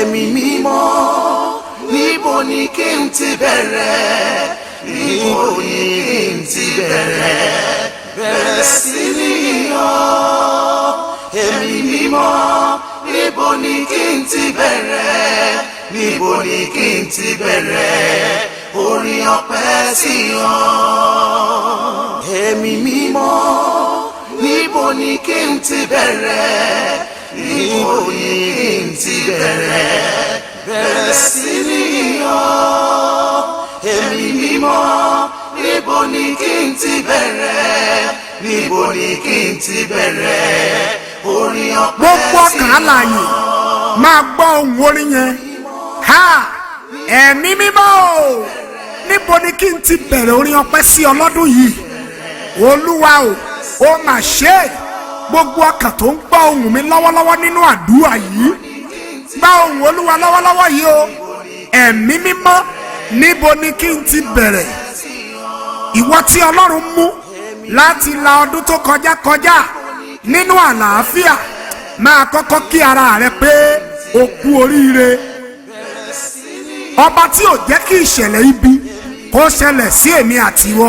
Ẹ̀mí mímọ́, níbo ni kí n ti bẹ̀rẹ̀? Níbo ni kí n ti bẹ̀rẹ̀? Bẹ̀rẹ̀ sí ní yọ̀. Ẹ̀mí mímọ́, níbo ni kí n ti bẹ̀rẹ̀? Níbo ni kí n ti bẹ̀rẹ̀? Orin ọpẹ́ sí ọ. Ẹ̀mí mímọ́, níbo ni kí n ti bẹ̀rẹ̀? Níbo ni kí n ti bẹ̀rẹ̀? Bẹ̀rẹ̀ sí ní yọ̀. Ẹ̀mí mímọ́, níbo ni kí n ti bẹ̀rẹ̀? Níbo ni kí n ti bẹ̀rẹ̀? Orin ọpẹ́ Gbogbo sí ọkàn alààyè, máa gbọ́ ohùn orin yẹn. Ha, Ẹ̀mí mímọ́ o, níbo ni kí n ti bẹ̀rẹ̀ orin ọpẹ́ sí ọlọ́dún yìí? Olúwa o, ó mà ṣe é. Gbogbo ọkàn tó ń gbọ́ ohùn mi lọ́wọ́lọ́wọ́ nínú àdúrà yìí, gbọ́ ohùn Olúwa lọ́wọ́lọ́wọ́ yìí o. Ẹ̀mí mímọ́, níbo ni kí n ti bẹ̀rẹ̀? Ìwọ tí Ọlọ́run mú láti la ọdún tó kọjá kọjá nínú àlàáfíà, máa kọ́kọ́ kí ara rẹ pé o kú oríire. Ọba tí ò jẹ́ kí ìṣẹ̀lẹ̀ ibi kó ṣẹlẹ̀ sí èmi àti ìwọ,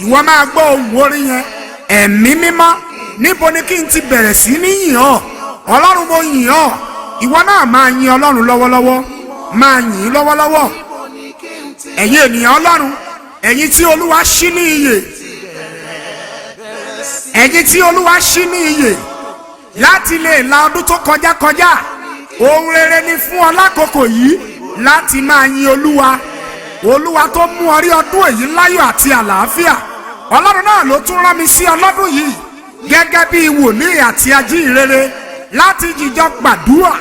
ìwọ máa gbọ́ ohùn orin yẹn. Ẹ̀mí mímọ́, níbo ni kí n ti bẹ̀rẹ̀ sí ní yìn ọ́? Ọlọ́run, mo yìn ọ́. Ìwọ náà máa yin Ọlọ́run lọ́wọ́lọ́wọ́, máa yìn ín lọ́wọ́lọ́wọ́. Ẹ̀yin ènìyàn Ọlọ́run, ẹ̀yin tí Olúwa ṣí ní iyè, ẹ̀yin tí Olúwa ṣí ní iyè láti lè la ọdún tó kọjá kọjá, ohun rere ni fún ọ lákòókò yìí láti máa yin Olúwa. Olúwa tó mú ọ rí ọdún èyí láyọ̀ àti àlàáfíà, Ọlọ́run náà ló tún rán mi sí ọlọ́dún yìí gẹ́gẹ́ bí wòlíì àti ajíhìnrere láti jíjọ gbàdúrà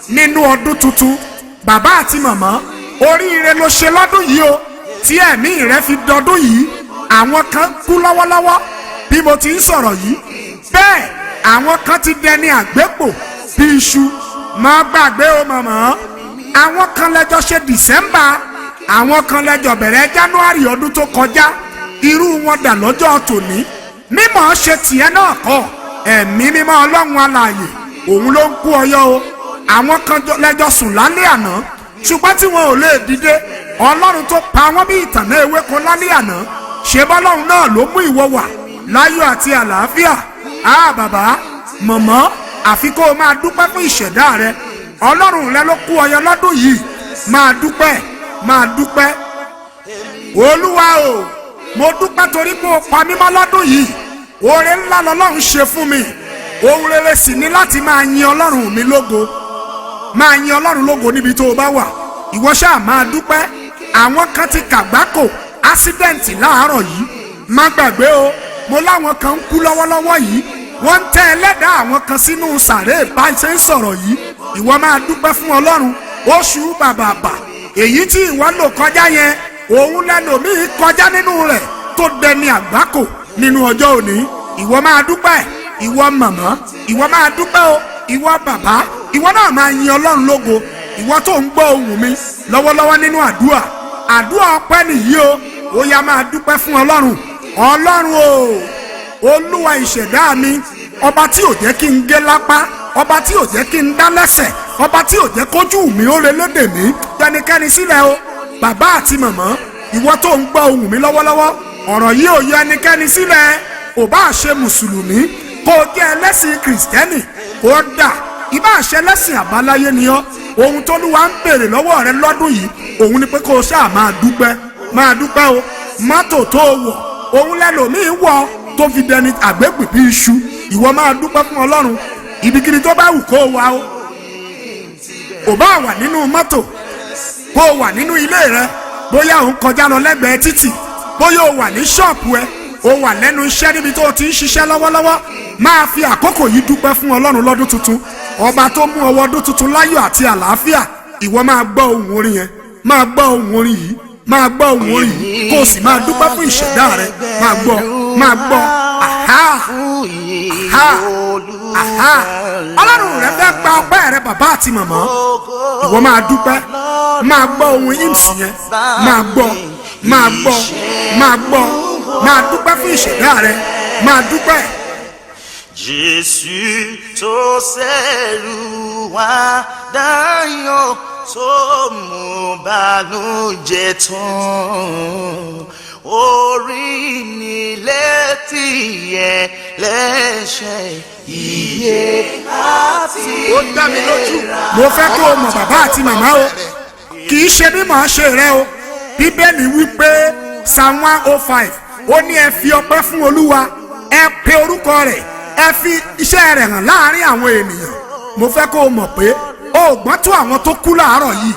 nínú ọdún tuntun. Bàbá àti màmá, oríire ló ṣe lọ́dún yìí o tí ẹ̀mí rẹ fi dọdún yìí. Àwọn kan kú lọ́wọ́lọ́wọ́ bí mo ti ń sọ̀rọ̀ yìí. Bẹ́ẹ̀ àwọn kan ti dẹni àgbépò bí iṣu. Má gbàgbé o, màmá. Àwọn kan lẹ́jọ́ ṣe December, àwọn kan lẹ́jọ́ bẹ̀rẹ̀ January ọdún tó kọjá. Irú wọn dà lọ́jọ́ tòní? Mímọ̀ ṣe tiẹ̀ náà kọ́, Ẹ̀mí mímọ́ Ọlọ́run alààyè, òun ló ń kú ọyọ́ o. Àwọn kan lẹ́jọ́ sùn lálẹ́ àná, ṣùgbọ́n tí wọn ò lè dìde. Ọlọ́run tó pa wọ́n bí ìtànná ewéko lálẹ́ àná, ṣe bọ́lọ́run náà ló mú ìwọ wà láyọ̀ àti àlàáfíà? Á bàbá, mọ̀mọ́, àfi kó o máa dúpẹ́ fún ìṣẹ̀dá rẹ. Ọlọ́run rẹ ló kú ọyọ lọ́dún yìí. Máa dúpẹ́, máa dúpẹ́. Olúwa o, mo dúpẹ́ torí pé o pa mí mọ́ lọ́dún yìí. Oore ńlá lọ́lọ́run ṣe fún mi. Ohun rere sì ni láti máa yin Ọlọ́run mi lógo. Máa yin Ọlọ́run lógo níbi tó o bá wà. Ìwọ ṣáà máa dúpẹ́. Àwọn kan ti kàgbákò accident láàárọ̀ yìí. Má gbàgbé o, mo láwọn kan ń kú lọ́wọ́lọ́wọ́ yìí. Wọ́n ń tẹ́ ẹlẹ́dàá àwọn kan sínú sàréè bá ṣe ń sọ̀rọ̀ yìí. Ìwọ máa dúpẹ́ fún Ọlọ́run. Oṣù bàbàbà èyí tí ìwọ lò kọjá yẹn, òun lẹ́lòmíì kọjá nínú rẹ̀ tó dẹni àgbákò nínú ọjọ́ òní. Ìwọ máa dúpẹ́. Ìwọ màmá, ìwọ máa dúpẹ́ o. Ìwọ bàbá, ìwọ náà máa yin Ọlọ́run lógo. Ìwọ tó ń gbọ́ ohùn mi lọ́wọ́lọ́wọ́ nínú àdúrà, àdúrà ọpẹ́ nìyí o. Ó yá, máa dúpẹ́ fún Ọlọ́run. Ọlọ́run o, Olúwa ìṣẹ̀dá mi, ọba tí ò jẹ́ kí n gé lápá, ọba tí ò jẹ́ kí n dá lẹ́sẹ̀, ọba tí ò jẹ́ kójú mi ó relédè mi ẹnikẹ́ni sílẹ̀ o. Bàbá àti màmá, ìwọ tó ń gbọ́ ohùn mi lọ́wọ́lọ́wọ́, ọ̀rọ̀ yìí ò yọ ẹnikẹ́ni sílẹ̀. Ò bá ṣe mùsùlùmí, kó o jẹ́ ẹlẹ́sìn kìrìsìtẹ́nì, kó o dà ìbá ṣe ẹlẹ́sìn àbáláyé ni ọ́, ohun tólúwa ń béèrè lọ́wọ́ rẹ lọ́dún yìí, òun ni pé kó o ṣáà máa dúpẹ́. Máa dúpẹ́ o. Mọ́tò tó o wọ̀, òun lẹ́lòmíì wọ̀ tó fi dẹni àgbégbè bí iṣu. Ìwọ máa dúpẹ́ fún Ọlọ́run ibikíbi tó bá wù kó o wà o. Ò bá wà nínú mọ́tò, kó o wà nínú ilé rẹ, bóyá ò ń kọjá lọ lẹ́gbẹ̀ẹ́ títì, bóyá o wà ní ṣọ́ọ̀pù ẹ, o wà lẹ́nu iṣẹ́ níbi tó o ti ń ṣiṣẹ́ lọ́wọ́lọ́wọ́, máa fi àkókò yìí dúpẹ́ fún Ọlọ́run lọ́dún tuntun, ọba tó mú ọwọ́ ọdún tuntun láyọ̀ àti àlàáfíà. Ìwọ máa gbọ́ ohùn orin yẹn, máa gbọ́ ohùn orin yìí, máa gbọ́ ohùn orin yìí, kó o sì máa dúpẹ́ fún ìṣẹ̀dá rẹ. Máa gbọ́, máa gbọ́. Aha, aha, aha! Ọlọ́run rẹ fẹ́ gba ọpẹ́ rẹ. Bàbá àti màmá, ìwọ máa dúpẹ́. Máa gbọ́ ohun hymns yẹn, máa gbọ́, máa gbọ́, máa gbọ́. Máa dúpẹ́ fún ìṣẹ̀dá rẹ, máa dúpẹ́. Jésù tó ṣẹ̀rù wá dáyọ̀. Tó mú bànújẹ́ tán orí mi létí ẹlẹ́ṣẹ̀ iye àti Ó dá mi lójú. Mo fẹ́ kó o mọ̀, bàbá àti màmá o, kì í ṣe bí màá ṣe rẹ o. Bíbélì wí pé, Psalm 105, ó ní ẹ fi ọpẹ́ fún Olúwa, ẹ pe orúkọ rẹ̀, ẹ fi iṣẹ́ rẹ̀ hàn láàrin àwọn ènìyàn. Mo fẹ́ kó o mọ̀ pé o ò gbọ́n tó àwọn tó kú láàárọ̀ yìí,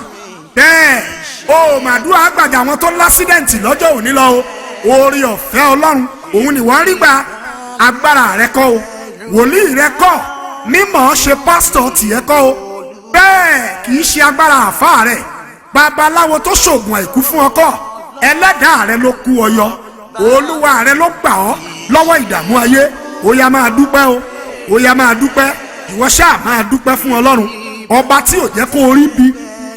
bẹ́ẹ̀ o ò màdúrà gbàjà àwọn tó l'accident lọ́jọ́ òní lọ o. Oore ọ̀fẹ́ Ọlọ́run òun ni wọ́n rí gbà. Agbára rẹ kọ́ o, wòlíì rẹ kọ́, mímọ̀ ṣe pásítọ̀ tìyẹ kọ́ o, bẹ́ẹ̀ kì í ṣe agbára àfáà rẹ̀, babaláwo tó ṣoògùn àìkú fún ọkọ. Ẹlẹ́dàá rẹ ló kú ọyọ, Olúwa rẹ ló gbà ọ́ lọ́wọ́ ìdààmú ayé. Ó yá, máa dúpẹ́ o, ó yá, máa dúpẹ́. Ìwọ ṣáà máa dúpẹ́ fún Ọlọ́run ọba tí ò jẹ́ kó o rí bí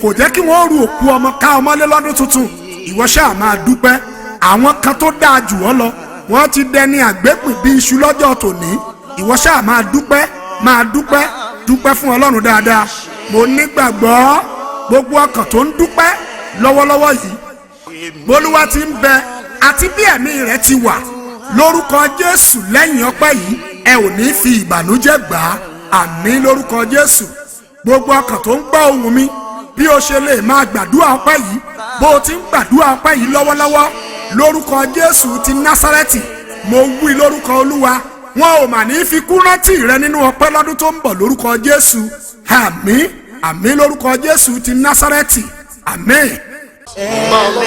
kò jẹ́ kí wọ́n ru òkú ọmọ ká ọmọlé lọ́dún tuntun. Ìwọ ṣáà máa dúpẹ́. Àwọn kan tó dáa jù ọ́ lọ, wọ́n ti dẹni àgbépìn bí iṣu lọ́jọ́ tòní. Ìwọ ṣáà máa dúpẹ́, máa dúpẹ́, dúpẹ́ fún Ọlọ́run dáadáa. Mo nígbàgbọ́, gbogbo ọkàn tó ń dúpẹ́ lọ́wọ́lọ́wọ́ yìí, bólúwa ti ń bẹ àti bí ẹ̀mí rẹ̀ ti wà, lórúkọ Jésù, lẹ́yìn ọpẹ́ yìí, ẹ ò ní fi ìbànújẹ́ gbà á. Àmín lórúkọ Jésù. Gbogbo ọkàn tó ń gbọ́ ohùn mi, bí o ṣe lè máa gbàdúrà ọpẹ́ yìí, bó o ti ń gbàdúrà ọpẹ́ yìí lọ́wọ́lọ́wọ́, lórúkọ Jésù ti Násárẹ́tì, mo wí lórúkọ Olúwa, wọn ò mà ní fi kú rántí rẹ nínú ọpẹ́ lọ́dún tó ń bọ̀ lórúkọ Jésù. Àmín, àmín lórúkọ Jésù ti Násárẹ́tì. Àmín.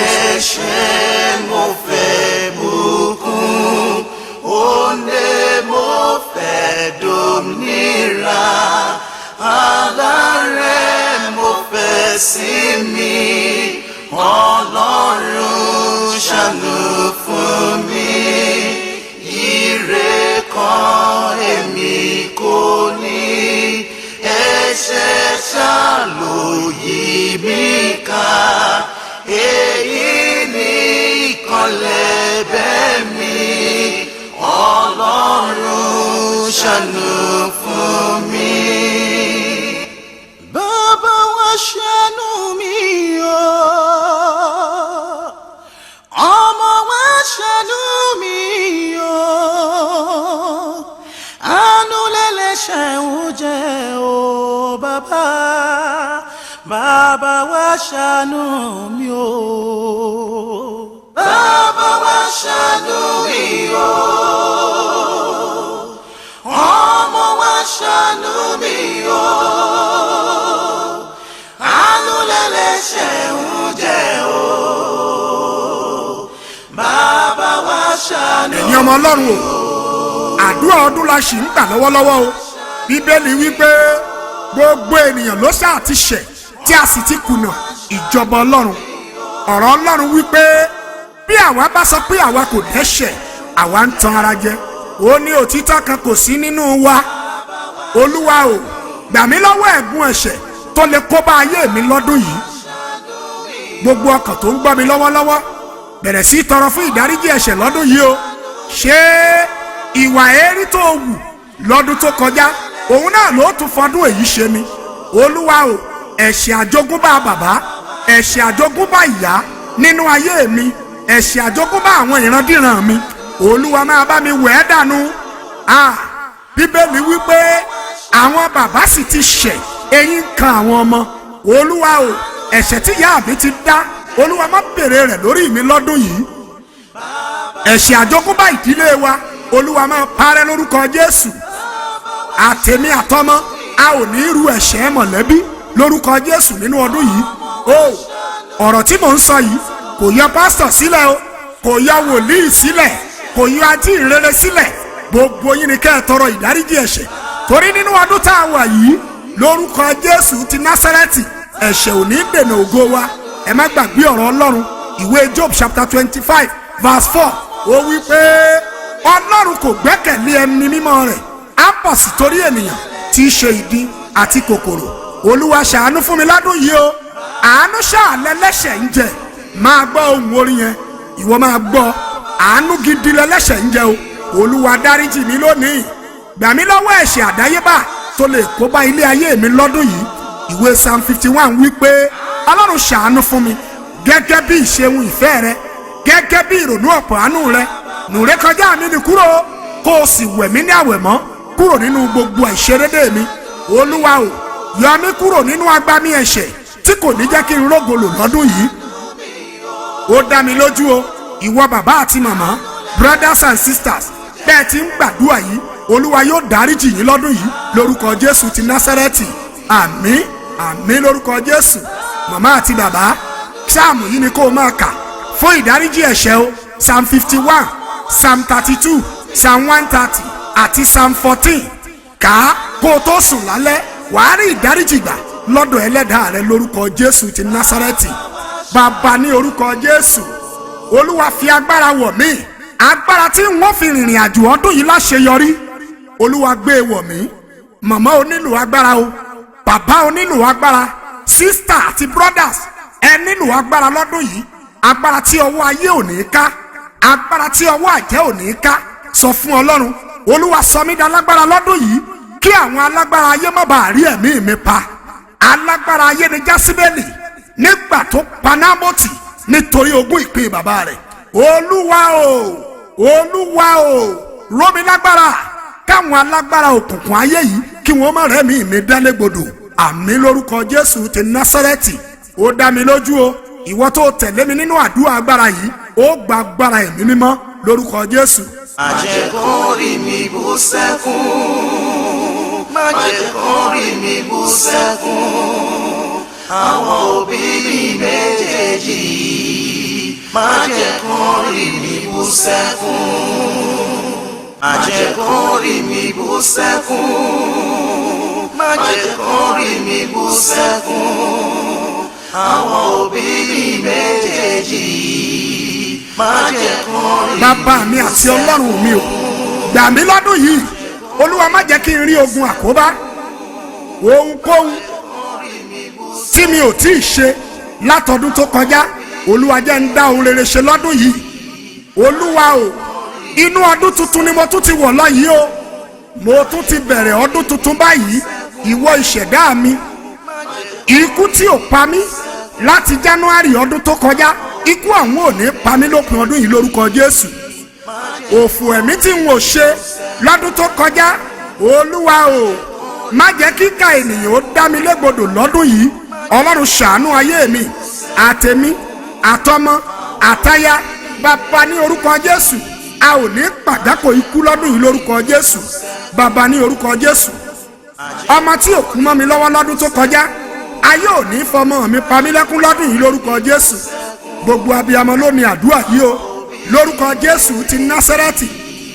Ẹlẹ́ṣẹ̀ mo fẹ́ bùkún, òǹdè mo fẹ́ dòmìnira, alárẹ̀ mo fẹ́ sinmi, Ọlọ́run ṣàánú fún mi, ire kan èmi kò ní, ẹ̀ṣẹ̀ ṣàlòyí mi ká, èyí ní ìkànlẹ̀ bẹ́ẹ̀ mi, Ọlọ́run ṣàánú fún mi. Bàbá wa ṣàánú mi o, ọmọ wa ṣàánú mi o, àánú lẹ́lẹ́ṣẹ̀ ń jẹ́ o. Bàbá, bàbá wa ṣàánú mi o. Bàbá wa ṣàánú mi o, ọmọ wa ṣàánú mi o, àánú lẹ́lẹ́ṣẹ̀ ń jẹ́ o. Bàbá wa ṣàánú. Ẹ̀yin ọmọ Ọlọ́run o, àdúrà ọdún la ṣì ń gbà lọ́wọ́lọ́wọ́ o. Bíbélì wípé gbogbo ènìyàn ló ṣáà ti ṣẹ̀ tí a sì ti kùnà ìjọba Ọlọ́run. Ọ̀rọ̀ Ọlọ́run wípé bí àwa bá sọ pé àwa kò dẹ́ṣẹ̀, àwa ń tan ara jẹ, ó ní òtítọ́ kan kò sí nínú wa. Olúwa o, gbà mí lọ́wọ́ ẹ̀gún ẹ̀ṣẹ̀ tó lè kó bá ayé mi lọ́dún yìí. Gbogbo ọkàn tó ń gbọ́ mi lọ́wọ́lọ́wọ́, bẹ̀rẹ̀ sí í tọrọ fún ìdáríjì ẹ̀ṣẹ̀ lọ́dún yìí o. Ṣé ìwà èérí tó wù lọ́dún tó kọjá, òun náà ló tún fọdún èyí ṣe ni? Olúwa o, ẹ̀ṣẹ̀ àjogúnbá bàbá, ẹ̀ṣẹ̀ àjogúnbá ìyá nínú ayé mi, ẹ̀ṣẹ̀ àjogúnbá àwọn ìrandíran mi, Olúwa máa bá mi wẹ̀ ẹ́ dànù. Ah, Bíbélì wípé àwọn bàbá sì ti ṣẹ̀, eyín kan àwọn ọmọ. Olúwa o, ẹ̀ṣẹ̀ tí ìyá mi ti dá, Olúwa má bèrè rẹ̀ lórí mi lọ́dún yìí. Ẹ̀ṣẹ̀ àjogúnbá ìdílé wa, Olúwa máa parẹ́ lórúkọ Jésù. Àtèmi àtọmọ, a ò ní ru ẹ̀ṣẹ̀ mọ̀lẹ́bí lórúkọ Jésù nínú ọdún yìí o. Ọ̀rọ̀ tí mò ń sọ yìí kò yọ pásítọ̀ sílẹ̀ o, kò yọ wòlíì sílẹ̀, kò yọ ajíhìnrere sílẹ̀. Gbogbo yín ni kẹ́ ẹ tọrọ ìdáríjì ẹ̀ṣẹ̀, torí nínú ọdún tá a wà yìí, lórúkọ Jésù ti Násárẹ́tì, ẹ̀ṣẹ̀ ò ní dènà ògo wa. Ẹ má gbàgbé ọ̀rọ̀ Ọlọ́run, ìwé Job chapter 25 verse 4, ó wí pé Ọlọ́run kò gbẹ́kẹ̀lé ẹni mímọ́ rẹ̀, á pọ̀ sí torí ènìyàn tí í ṣe ìdin àti kòkòrò. Olúwa ṣàánú fún mi ládùn yìí o. Àánú ṣàlẹ́lẹ́ṣẹ̀ ń jẹ. Máa gbọ́ ohùn orin yẹn, ìwọ máa gbọ́, àánú gidi lẹ́lẹ́ṣẹ̀ ń jẹ o. Olúwa dáríjì mi lónìí, gbà mí lọ́wọ́ ẹ̀ṣẹ̀ àdáyébá tó lè kó bá ilé ayé mi lọ́dún yìí. Ìwé Psalm 51 wí pé Ọlọ́run ṣàánú fún mi gẹ́gẹ́ bí ìṣeun ìfẹ́ rẹ, gẹ́gẹ́ bí ìrònú ọ̀pọ̀ àánú rẹ. Nùrẹ́ kọjá mi ní kúrò, kó o sì wẹ̀ mí ní àwẹ̀mọ́ kúrò nínú gbogbo àìṣedédé mi. Olúwa o, yọ mí kúrò nínú agbami ẹ̀ṣẹ̀ tí kò ní jẹ́ kí n rógolò lọ́dún yìí. Ó dá mi lójú o, ìwọ bàbá àti màmá, brothers and sisters, bẹ́ẹ̀ ti ń gbàdúrà yìí, Olúwa yóò dáríjì yín lọ́dún yìí lórúkọ Jésù ti Násárẹ́tì. Àmín, àmín lórúkọ Jésù. Màmá àti bàbá, sáàmù yìí ni kó o máa kà fún ìdáríjì ẹ̀ṣẹ̀ o. Psalm 51, Psalm 32, Psalm 130 àti Psalm 14. Kà á kó o tó sùn lálẹ́, wàá rí ìdáríjì gbà lọ́dọ̀ ẹlẹ́dàá rẹ lórúkọ Jésù ti Násárẹ́tì. Bàbá, ní orúkọ Jésù, Olúwa fi agbára wọ̀ mí, agbára tí wọ́n fi rìnrìn àjò ọdún yìí láṣeyọrí. Olúwa gbé e wọ̀ mí. Màmá o nílò agbára o, bàbá o nílò agbára, sister àti brothers, ẹ nílò agbára lọ́dún yìí, agbára tí ọwọ́ ayé ò ní ká, agbára tí ọwọ́ àjẹ́ ò ní ká. Sọ fún Ọlọ́run, Olúwa sọ mí di alágbára lọ́dún yìí, kí àwọn alágbára ayé má bàa rí ẹ̀mí mi pa. Alágbára ayé ni Jásíbẹ́lì nígbà tó pa Nábótì nítorí ogún ìpín bàbá rẹ̀. Olúwa o, Olúwa o, ró mi lágbára, káwọn alágbára òkùnkùn ayé yìí kí wọ́n má rẹ́mi mi dálégbodò. Àmín lórúkọ Jésù ti Násárẹ́tì. Ó dá mi lójú o, ìwọ tó tẹ̀lé mi nínú àdúrà agbára yìí, ó gba agbára ẹ̀mí mímọ́ lórúkọ Jésù. Má jẹ́ kán rí mi bú sẹ́kún, má jẹ́ kán rí mi bú sẹ́kún, àwọn òbí mi méjèèjì, má jẹ́ kán rí mi bú sẹ́kún, má jẹ́ kán rí mi bú sẹ́kún, má jẹ́ kán rí mi bú sẹ́kún, àwọn òbí mi méjèèjì, má jẹ́ kán rí mi Bàbá mi àti Ọlọ́run mi o, gbà mí lọ́dún yìí. Olúwa, má jẹ́ kí n rí ogun àkóbá. Ohunkóhun tí mi ò tí ì ṣe látọdún tó kọjá, Olúwa jẹ́ ń dá ohun rere ṣe lọ́dún yìí. Olúwa o, inú ọdún tuntun ni mo tún ti wọ̀ lọ yìí o. Mo tún ti bẹ̀rẹ̀ ọdún tuntun báyìí. Ìwọ ìṣẹ̀dá mi, ikú tí ò pa mí láti January ọdún tó kọjá, ikú àwọn ò ní pa mí lópin ọdún yìí lórúkọ Jésù. Òfò ẹ̀mí tí n ò ṣe lọ́dún tó kọjá, Olúwa o, má jẹ́ kíkà ènìyàn ó dá mi légbodò lọ́dún yìí. Ọlọ́run, ṣàánú ayé mi, àtèmi, àtọmọ, àtaya. Bàbá, ní orúkọ Jésù, a ò ní pàdákò ikú lọ́dún yìí lórúkọ Jésù. Bàbá, ní orúkọ Jésù, ọmọ tí ò kú mọ́ mi lọ́wọ́ lọ́dún tó kọjá, ayé ò ní fọmọ mi pa mí lẹ́kún lọ́dún yìí lórúkọ Jésù. Gbogbo abiyamọ ló ní àdúrà yìí o. Lórúkọ Jésù ti Násárẹ́tì,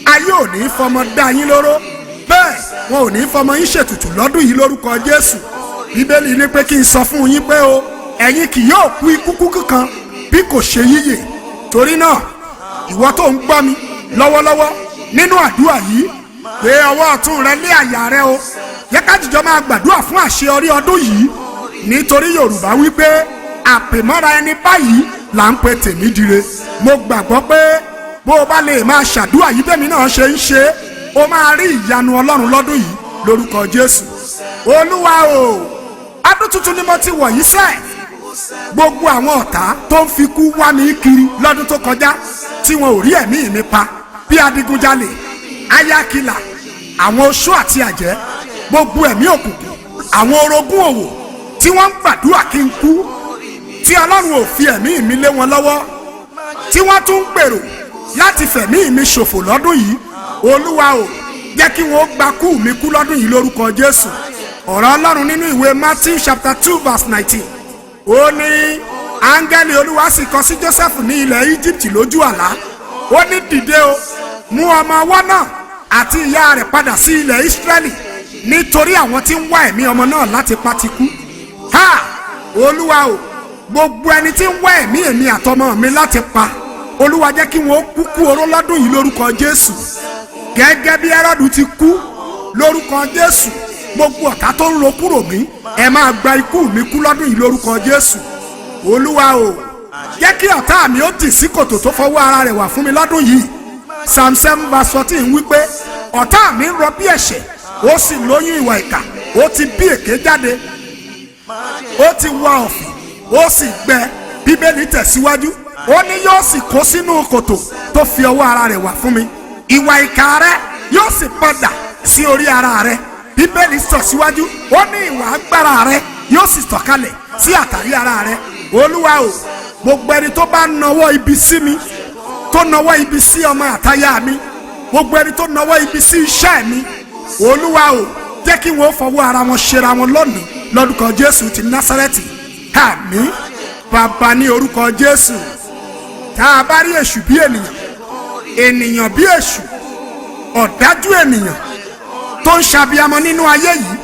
ayé ò ní fọmọ dá yín lóró, bẹ́ẹ̀ wọn ò ní fọmọ yín ṣètùtù lọ́dún yìí lórúkọ Jésù. Bíbélì ní pé kí n sọ fún yín pé o, ẹ̀yin kì yóò kú ikú kúkú kan bí kò ṣe yíyè. Torí náà, ìwọ tó ń gbọ́ mi lọ́wọ́lọ́wọ́ nínú àdúrà yìí, gbé ọwọ́ ọ̀tún rẹ lé àyà rẹ o. Yẹ ká jìjọ máa gbàdúrà fún àṣeyọrí ọdún yìí, nítorí Yorùbá wípé àpèmọ́ra ẹni báyìí là ń pe tèmi dire. Mo gbàgbọ́ pé bó o bá lè máa ṣàdúrà yìí bẹ́ẹ̀ mi náà ṣe ń ṣe, o máa rí ìyanu Ọlọ́run lọ́dún yìí lórúkọ Jésù. Olúwa o, ọdún tuntun ni mo ti wọ̀ yìí sẹ́ẹ̀. Gbogbo àwọn ọ̀tá tó ń fikú wá mi kiri lọ́dún tó kọjá tí wọn ò rí ẹ̀mí mi pa, bí adigunjalè, ayakila, àwọn oṣó àti àjẹ́, gbogbo ẹ̀mí òkùnkùn, àwọn orogún òwò tí wọ́n ń gbàdúrà kí n kú, tí Ọlọ́run ò fi ẹ̀mí mi lé wọn lọ́wọ́, tí wọ́n tún ń gbèrò láti fẹ̀mí mi ṣòfò lọ́dún yìí, Olúwa o, jẹ́ kí wọ́n gba kú mi kú lọ́dún yìí lórúkọ Jésù. Ọ̀rọ̀ Ọlọ́run nínú ìwé Matthew chapter 2 verse 19, ó ní áńgẹ́lì Olúwa sì kọ sí Joseph ní ilẹ̀ Egypt lójú àlá. Ó ní, "Dìde o, mú ọmọ ọwọ́ náà àti ìyá rẹ̀ padà sí ilẹ̀ Israẹli, nítorí àwọn tí ń wá ẹ̀mí ọmọ náà láti pa ti kú." Ha! Olúwa o, gbogbo ẹni tí ń wá ẹ̀mí èmi àtọmọ mi láti pa, Olúwa, jẹ́ kí wọ́n kú kú oró lọ́dún yìí lórúkọ Jésù, gẹ́gẹ́ bí Hẹ́rọ́dù ti kú lórúkọ Jésù. Gbogbo ọ̀tá tó ń ro kúrò mí, ẹ máa gba ikú mi kú lọ́dún yìí lórúkọ Jésù. Olúwa o, jẹ́ kí ọ̀tá mi ó tì sí kòtò tó fọwọ́ ara rẹ̀ wà fún mi lọ́dún yìí. Psalm 7 verse 14 wípé ọ̀tá mi ń rọ bí ẹ̀ṣẹ̀, ó sì lóyún ìwà ìkà, ó ti bí èké jáde. Ó ti wá ọ̀fìn, ó sì gbẹ. Bíbélì tẹ̀síwájú, ó ní yóò sì kó sínú kòtò tó fi ọwọ́ ara rẹ̀ wá fún mi. Ìwà ìkà rẹ yóò sì padà sí orí ara rẹ. Bíbélì tẹ̀síwájú, ó ní ìwà agbára rẹ yóò sì sọ̀kalẹ̀ sí àtàrí ara rẹ. Olúwa o, gbogbo ẹni tó bá nawọ́ ibi sí mi, tó nawọ́ ibi sí ọmọ àtayá mi, gbogbo ẹni tó nawọ́ ibi sí iṣẹ́ mi, Olúwa o, jẹ́ kí wọ́n fọwọ́ ara wọn ṣera wọn lónìí lórúkọ Jésù ti Násárẹ́tì. Àmín. Bàbá, ní orúkọ Jésù, tá a bá rí èṣù bí ènìyàn, ènìyàn bí èṣù, ọ̀dájú ènìyàn tó ń ṣàbíamọ nínú ayé yìí,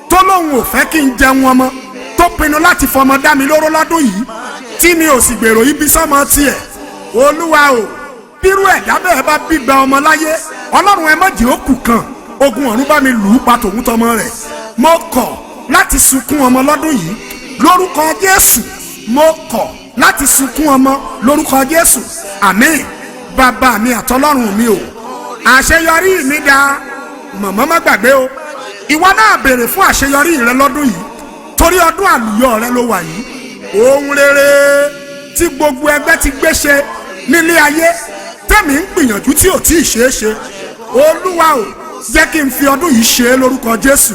tó lóun ò fẹ́ kí n jẹun ọmọ, tó pinnu láti fọmọ dá mi lóró lọ́dún yìí, tí mi ò sì gbèrò ibi sọ́mọ tiẹ̀, Olúwa o, bírú ẹ̀dá bẹ́ẹ̀ bá gbígba ọmọ láyé, Ọlọ́run, ẹ má jẹ́ ó kù kan. Ogun ọ̀run, bá mi lù ú pa tòun tọmọ rẹ̀. Mo kọ̀ láti sunkún ọmọ lọ́dún yìí lórúkọ Jésù. Mo kọ̀ láti sunkún ọmọ lórúkọ Jésù. Àmín. Bàbá mi àtọlọ́run mi o, àṣeyọrí mi dáa. Mọ̀mọ́, má gbàgbé o, ìwọ náà béèrè fún àṣeyọrí rẹ lọ́dún yìí, torí ọdún àlùyọ rẹ ló wà yìí. Ohun rere tí gbogbo ẹgbẹ́ ti gbé ṣe nílé ayé, tẹ̀mí ń gbìyànjú tí ò tí ì ṣeé ṣe, Olúwa o, jẹ́ kí n fi ọdún yìí ṣe é lórúkọ Jésù.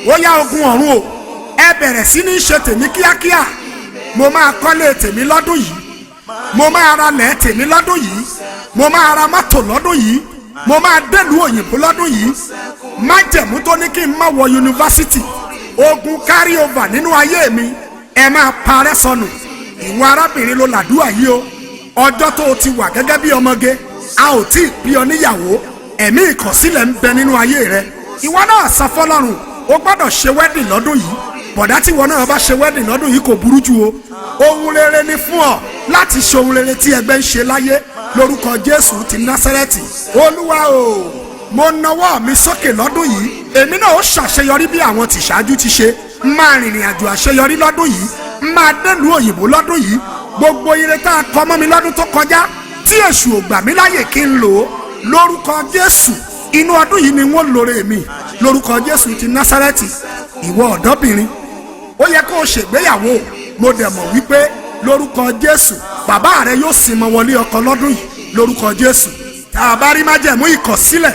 Ó yá, ogun ọ̀run o, ẹ bẹ̀rẹ̀ sí ní ṣe tèmi kíákíá. Mo máa kọ́lé tèmi lọ́dún yìí, mo máa ra lẹ̀ tèmi lọ́dún yìí, mo máa ra mọ́tò lọ́dún yìí, mo máa délùú òyìnbó lọ́dún yìí. Májẹ̀mú tó ní kí n má wọ yunifásitì, ogun carry over nínú ayé mi, ẹ máa parẹ́ sọnù. Ìwọ arábìnrin ló làdúrà yìí o. Ọjọ́ tó o ti wà gẹ́gẹ́ bí ọmọge, a ò tí ì bí ọ níyàwó, ẹ̀mí ìkọ̀sílẹ̀ ń bẹ nínú ayé rẹ. Ìwọ náà sọ fọlọ́run, o gbọ́dọ̀ ṣe wedding lọ́dún yìí. Bọ̀dá, tí ìwọ náà bá ṣe wedding lọ́dún yìí, kò burú jù o. Ohun rere ni fún ọ láti ṣe ohun rere tí ẹgbẹ́ ń ṣe láyé lórúkọ Jésù ti Násárẹ́tì. Olúwa o, mo nawọ́ mi sókè lọ́dún yìí, èmi náà ó ṣàṣeyọrí bí àwọn tìṣáájú ti ṣe. Máa rìnrìn àjò àṣeyọrí lọ́dún yìí, máa délùú òyìnbó lọ́dún yìí. Gbogbo ire tá a kọ mọ́ mi lọ́dún tó kọjá tí èṣù ò gbà mí láyè kí n lò ó, lórúkọ Jésù, inú ọdún yìí ni wọ́n lóore mi lórúkọ Jésù ti Násárẹ́tì. Ìwọ ọ̀dọ́bìnrin, ó yẹ kó o ṣègbéyàwó. Mo dẹ̀ mọ̀ wípé lórúkọ Jésù, bàbá rẹ yóò sinmọ wọlé ọkọ lọ́dún yìí lórúkọ Jésù. Tá a bá rí májẹ̀mú ìkọ̀sílẹ̀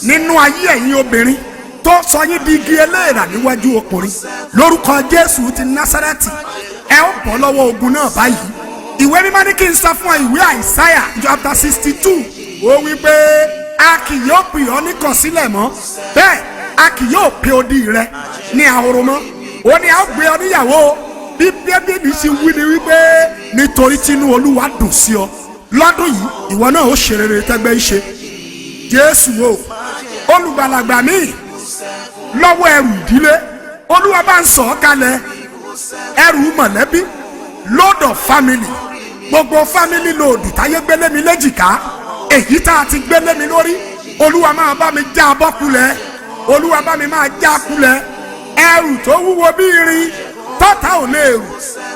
nínú ayé ẹ̀yin obìnrin tó sọ yín di igi eléèrà níwájú ọkùnrin, lórúkọ Jésù ti Násárẹ́tì, ẹ ó bọ́ lọ́wọ́ ogun náà báyìí. Ìwé Mímọ́ ní kí n sọ fún ọ, ìwé Àìsáyà chapter 62, ó wí pé a kì yóò pè ọ́ níkọ̀sílẹ̀ mọ́, bẹ́ẹ̀ a kì yóò pe odi rẹ ní ahoro mọ́. Ó ní a ó gbé ọ níyàwó. Bí Bíbélì ṣe wí ni wípé nítorí tínú Olúwa dùn sí ọ lọ́dún yìí, ìwọ náà ó ṣe rere tẹ́gbẹ́ ń ṣe. Jésù o, olùgbàlàgbà mi lọ́wọ́ ẹrù ìdílé, Olúwa, bá ń sọ̀ ọ́ kalẹ̀. Ẹrù mọ̀lẹ́bí, load of family, gbogbo family load táyé gbélé mi léjìká, èyí tá a ti gbélé mi lórí, Olúwa, máa bá mi já abọ́ kulẹ̀. Olúwa, bá mi máa já kulẹ̀. Ẹrù tó wúwo bí irin, tọ́ta ò lè rù,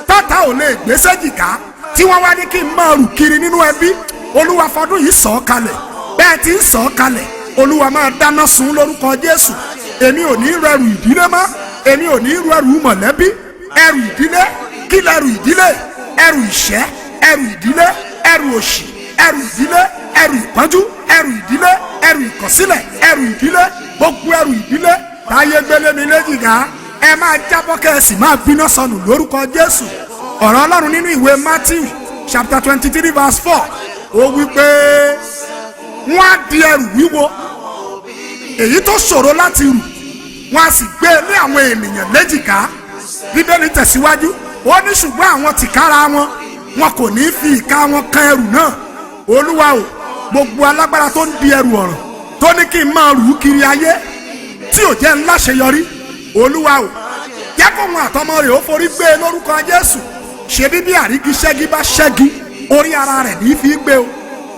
tọ́ta ò lè gbé séjìká, tí wọ́n wá ní kí n máa rù kiri nínú ẹbí, Olúwa, fọdún yìí sọ̀ ọ́ kalẹ̀. Bẹ́ẹ̀ tí ń sọ̀ ọ́ kalẹ̀, Olúwa, máa dáná sun lórúkọ Jésù. Èmi ò ní rẹrù ìdílé mọ́, èmi ò ní rẹrù mọ̀lẹ́bí. Ẹrù ìdílé kí lẹrù ìdílé? Ẹrù ìṣẹ́, ẹrù ìdílé, ẹrù òṣì, ẹrù ìdílé, ẹrù ìpọ́njú, ẹrù ìdílé, ẹrù ìkọ̀sílẹ̀, ẹrù ìdílé, gbogbo ẹrù ìdílé táyé gbélé mi léjìká, ẹ máa jábọ́ kẹ́ ẹ sì máa gbiná sọnù lórúkọ Jésù. Ọ̀rọ̀ Ọlọ́run nínú ìwé Matthew chapter 23 verse 4, ó wí pé wọ́n á di ẹrù wíwo èyí tó ṣòro láti rù, wọ́n á sì gbé e lé àwọn ènìyàn léjìká. Bíbélì tẹ̀síwájú, ó ní ṣùgbọ́n àwọn tìkára wọn, wọn kò ní fi ìka wọn kan ẹrù náà. Olúwa o, gbogbo alágbára tó ń di ẹrù ọ̀ràn, tó ní kí n máa rù ú kiri ayé, tí ò jẹ́ ńlá ṣeyọrí, Olúwa o, jẹ́ kó wọn àtọmọ rẹ̀ ó forí gbé e lórúkọ Jésù. Ṣebí bí àrígi ṣẹ́gi bá ṣẹ́gi, orí ara rẹ̀ ní í fi gbé o.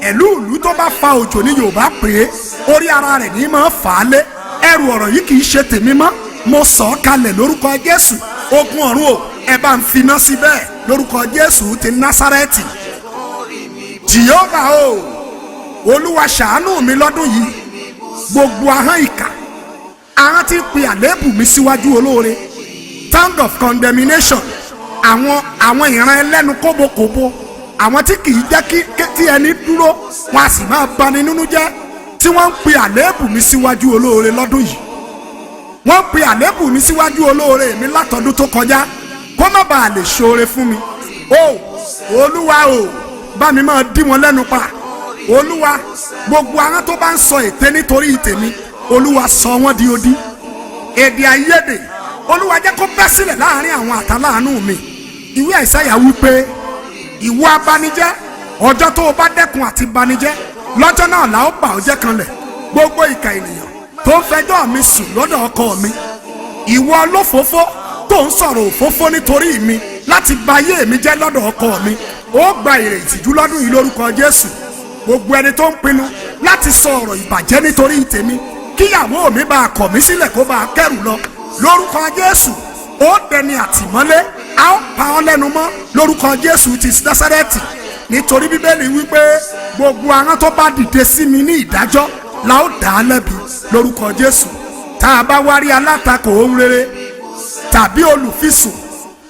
Ẹ̀lú ìlú tó bá fa òjò ní Yorùbá pè é, orí ara rẹ̀ ní máa fà á lé. Ẹrù ọ̀rọ̀ yìí kì í ṣe tèmi mọ́, mo sọ̀ ọ́ kalẹ̀ lórúkọ Jésù. Ogun ọ̀run o, ẹ bá ń finá sí bẹ́ẹ̀ lórúkọ Jésù ti Násárẹ́tì. Jìhóbà o, Olúwa, ṣàánú mi lọ́dún yìí. Gbogbo ahọ́n ìkà, ahọ́n tí ń pe àléébù mi síwájú olóore. Tongue of condemnation, àwọn ìran ẹlẹ́nu kóbokòbo, àwọn tí kì í jẹ́ kí tí ẹni dúró, wọn a sì máa bani nínú jẹ́, tí wọ́n ń pe àléébù mi síwájú olóore lọ́dún yìí. Wọ́n pe àléébù mi síwájú olóore mi látọdún tó kọjá kó má bàa lè ṣoore fún mi. O Olúwa o, bá mi máa dí wọn lẹ́nu pa. Olúwa, gbogbo àwọn tó bá ń sọ ète nítorí tèmi, Olúwa, sọ wọ́n di odi. Èdè àìyedè, Olúwa, jẹ́ kó bẹ́ sílẹ̀ láàrin àwọn àtàláàánú mi. Ìwé Àìsáyà wípé, ìwọ abanijẹ́, ọjọ́ tó o bá dẹ́kun àti banijẹ́, lọ́jọ́ náà la ó bà ọ́ jẹ́ kanlẹ̀. Gbogbo ìkà ènìyàn tó ń fẹjọ́ mi sùn lọ́dọ̀ ọkọ mi, ìwọ olófòófó tó ń sọ̀rọ̀ òfófó nítorí mi láti ba ayé mi jẹ́ lọ́dọ̀ ọkọ mi, ó gba èrè ìtìjú lọ́dún yìí lórúkọ Jésù. Gbogbo ẹni tó ń pinnu láti sọ ọ̀rọ̀ ìbàjẹ́ nítorí tèmi, kíyàwó mi bá a kọ̀ mí sílẹ̀, kó bá a kẹ́rù lọ, lórúkọ Jésù, ó dẹni àtìmọ́lé, a ó pa ọ́ lẹ́nu mọ́ lórúkọ Jésù ti Násárẹ́tì. Nítorí Bíbélì wípé, gbogbo àwọn tó bá dìde sí mi ní ìdájọ́ la ó dá a lẹ́bi lórúkọ Jésù. Tá a bá wá rí alátakò ohun rere tàbí olùfisùn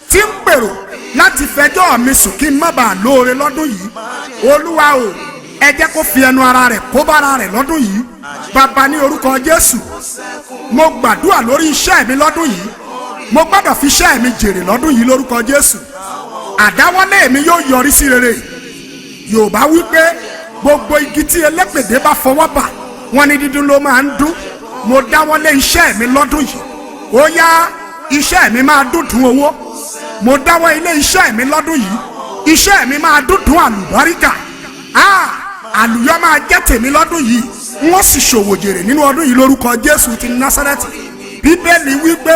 tí ń pèrò láti fẹjọ́ mi sùn kí n má bàa lóore lọ́dún yìí, Olúwa o, ẹ jẹ́ kó fi ẹnu ara rẹ̀ kó bára rẹ̀ lọ́dún yìí. Bàbá, ní orúkọ Jésù, mo gbàdúrà lórí iṣẹ́ mi lọ́dún yìí. Mo gbọ́dọ̀ fi iṣẹ́ mi jèrè lọ́dún yìí lórúkọ Jésù. Àdáwọ́lé mi yóò yọrí sí rere. Yorùbá wípé, gbogbo igi tí elépèdé bá fọwọ́ bà, wọ́n ní dídùn ló máa ń dún. Mo dáwọ́lé iṣẹ́ mi lọ́dún yìí, ó yá, iṣẹ́ mi máa dúndùn owó. Mo dáwọ́ ilé iṣẹ́ mi lọ́dún yìí, iṣẹ́ mi máa dúndùn àlùbáríkà. Ah, àlùyọ máa jẹ́ tèmi lọ́dún yìí, wọ́n sì ṣòwò jèrè nínú ọdún yìí lórúkọ Jésù ti Násárẹ́tì. Bíbélì wípé,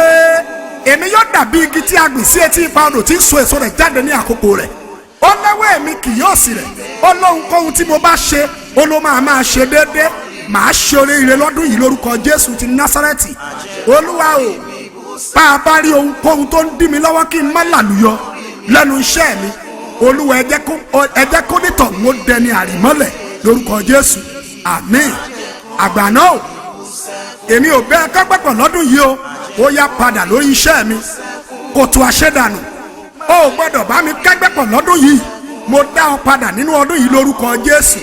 èmi yóò dàbí igi tí a gbìn sí etí ipa odò, tí ń so èso rẹ̀ jáde ní àkókò rẹ̀. Ó lẹ́wọ́ èmi kì yóò sì rẹ̀. Ó lóhunkóhun tí mo bá ṣe, ó ló máa máa ṣe déédéé. Màá ṣe oríire lọ́dún yìí lórúkọ Jésù ti Násárẹ́tì. Olúwa o, bá a bá rí ohunkóhun tó ń dí mi lọ́wọ́ kí n má làlùyọ lẹ́nu iṣẹ́ mi, Olúwa, ẹ jẹ́ kó nítọ̀hún ó dẹni àrìmọ́lẹ̀ lórúkọ Jésù. Àmín. Àgbà náà o, èmi ò bẹ́ẹ̀ kẹ́gbẹ́pọ̀ lọ́dún yìí o. Ó yá, padà lórí iṣẹ́ mi, kòtò àṣẹdànù, o ò gbọ́dọ̀ bá mi kẹ́gbẹ́pọ̀ lọ́dún yìí. Mo dá ọ padà nínú ọdún yìí lórúkọ Jésù.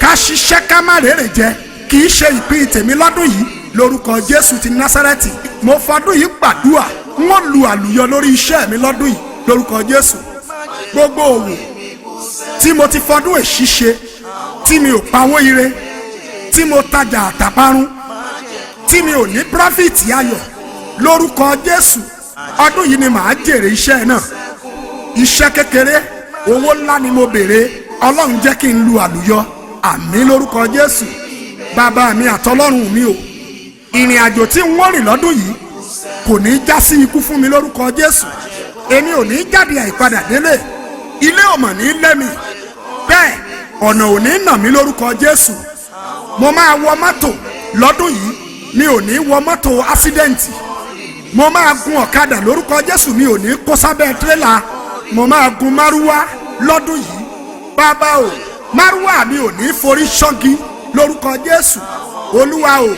Ká ṣiṣẹ́ ká má rèrè jẹ kì í ṣe ìpín tèmi lọ́dún yìí lórúkọ Jésù ti Násárẹ́tì. Mo fọdún yìí gbàdúrà, wọ́n lu àlùyọ lórí iṣẹ́ mi lọ́dún yìí lórúkọ Jésù. Gbogbo òwò tí mo ti fọdún èṣí ṣe tí mi ò pawó ire, tí mo tajà àtàparun, tí mi ò ní profit ayọ̀, lórúkọ Jésù, ọdún yìí ni màá jèrè iṣẹ́ náà. Iṣẹ́ kékeré, owó ńlá ni mo béèrè. Ọlọ́run, jẹ́ kí n lu àlùyọ. Àmín lórúkọ Jésù. Bàbá mi àtọlọ́run mi o, ìrìn àjò tí n wọ́n rìn lọ́dún yìí kò ní í já sí ikú fún mi lórúkọ Jésù. Èmi ò ní í jáde àìpadà délé. Ilé ò mọ̀ ní lé mi, bẹ́ẹ̀ ọ̀nà ò ní nà mí lórúkọ Jésù. Mo máa wọ mọ́tò lọ́dún yìí, mi ò ní wọ mọ́tò accident. Mo máa gun ọ̀kadà lórúkọ Jésù, mi ò ní kó sábẹ́ tírélà. Mo máa gun márúwá lọ́dún yìí. Bàbá o, márúwá mi ò ní forí ṣọ́gi lórúkọ Jésù. Olúwa o,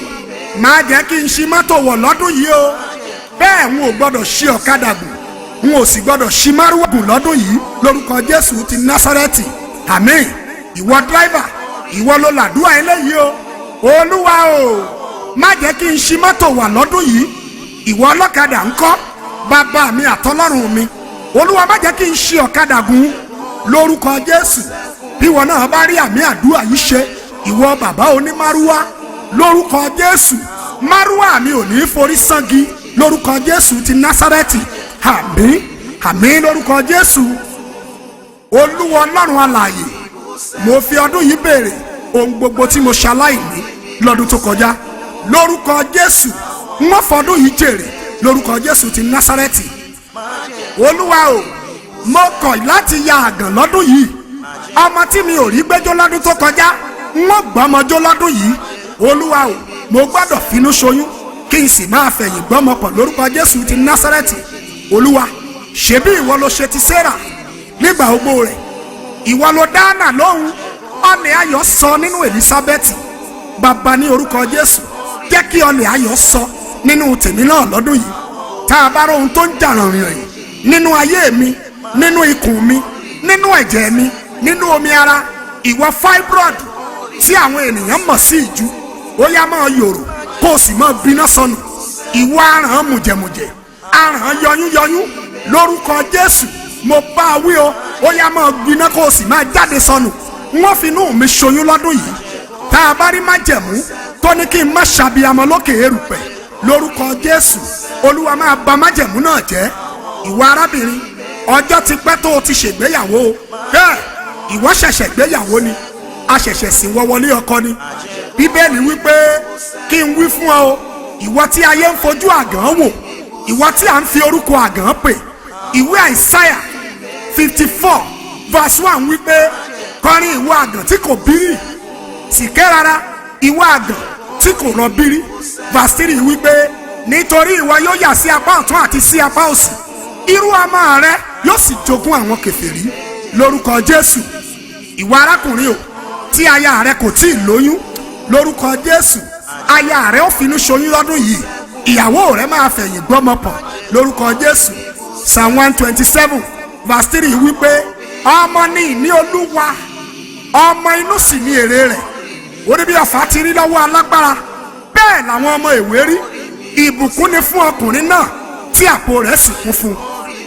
máa jẹ́ kí n ṣi mọ́tò wọ̀ lọ́dún yìí o. Bẹ́ẹ̀ n ò gbọ́dọ̀ ṣi ọ̀kadà gùn, n ò sì gbọ́dọ̀ ṣi márúwá gùn lọ́dún yìí lórúkọ Jésù ti Násárẹ́tì. Àmín. Ìwọ driver, ìwọ ló làdúrà eléyìí o. Olúwa o, má jẹ́ kí n ṣi mọ́tò wà lọ́dún yìí. Ìwọ ọlọ́kadà ńkọ́? Bàbá mi àtọlọ́run mi, Olúwa, má jẹ́ kí n ṣi ọ̀kadà gùn lórúkọ Jésù. Bí ìwọ náà bá rí àmì àdúrà yìí ṣe, ìwọ bàbá onímárúwá, lórúkọ Jésù, márúwá mi ò ní forí sangi lórúkọ Jésù ti Násárẹ́tì. Àmín, àmín lórúkọ Jésù. Olúwa Ọlọ́run alààyè, mo fi ọdún yìí béèrè ohun gbogbo tí mo ṣaláìní lọ́dún tó kọjá lórúkọ Jésù. Wọ́n fọdún yìí jèrè lórúkọ Jésù ti Násárẹ́tì. Olúwa o, mo kọ̀ láti ya àgàn lọ́dún yìí. Ọmọ tí mi ò rí gbẹ́jọ́ lọ́dún tó kọjá, wọ́n gbọ́mọjọ́ lọ́dún yìí. Olúwa o, mo gbọ́dọ̀ finú ṣoyún kí n sì máa fẹ̀yìn gbọ́mọ pọ̀ lórúkọ Jésù ti Násárẹ́tì. Olúwa, ṣebí ìwọ ló ṣe ti Sarah nígbà ogbó rẹ̀? Ìwọ ló dá Hánà lóhùn, ọlẹ̀ ayọ̀ sọ nínú Elizabeth. Bàbá, ní orúkọ Jésù, jẹ́ kí ọlẹ̀ ayọ̀ sọ nínú tèmi náà lọ́dún yìí. Tá a bá rọ ohun tó ń jà rànrìn nínú ayé mi, nínú ikùn mi, nínú ẹ̀jẹ̀ mi, nínú omi ara, ìwọ fibroid tí àwọn ènìyàn mọ̀ sí ìjú, ó yá, máa yòrò kó o sì máa gbiná sọnù. Ìwọ aràn mùjẹ̀mùjẹ̀, aràn yọyúnyọyún, lórúkọ Jésù mo bá a wí o, ó yá, máa gbiná kó o sì máa jáde sọnù. Wọ́n fi inú mi ṣoyún lọ́dún yìí. Tá a bá rí májẹ̀mú tó ní kí n má ṣàbíamọ lókè erùpẹ̀, lórúkọ Jésù, Olúwa máa bà májẹ̀mú náà jẹ́. Ìwọ arábìnrin, ọjọ́ ti pẹ́ tó o ti ṣègbéyàwó o. Bẹ́ẹ̀ ìwọ ṣẹ̀ṣẹ̀ gbéyàwó ni, a ṣẹ̀ṣẹ̀ sìn wọ́ wọlé ọkọ ni. Bíbélì wípé kí n wí fún ọ o, ìwọ tí ayé ń fojú àgàn wò, ìwọ tí à ń fi orúkọ àgàn pè. Ìwé Àìsáyà 54 verse 1 wípé, "Kọrin, ìwọ àgàn tí kò bírì, sì ké rárá, ìwọ àgàn tí kò rọbírí." Verse 3 wípé, "Nítorí ìwọ yóò yà sí apá ọ̀tún àti sí apá òsì, irú ọmọ rẹ yóò sì jogún àwọn kèfèrí." Lórúkọ Jésù, ìwọ arákùnrin o tí aya rẹ kò tí ì lóyún, lórúkọ Jésù, aya rẹ ó finú ṣoyún lọ́dún yìí. Ìyàwó rẹ máa fẹ̀yìn gbọ́mọ pọ̀ lórúkọ Jésù. Psalm 127 verse 3 wípé, "Ọmọ ní ìní Olúwa, ọmọ inú sì ní èrè rẹ̀." Ó ní bí ọfà ti rí lọ́wọ́ alágbára, bẹ́ẹ̀ làwọn ọmọ èwe rí. Ìbùkún ni fún ọkùnrin náà tí àpò rẹ̀ sì kún fún.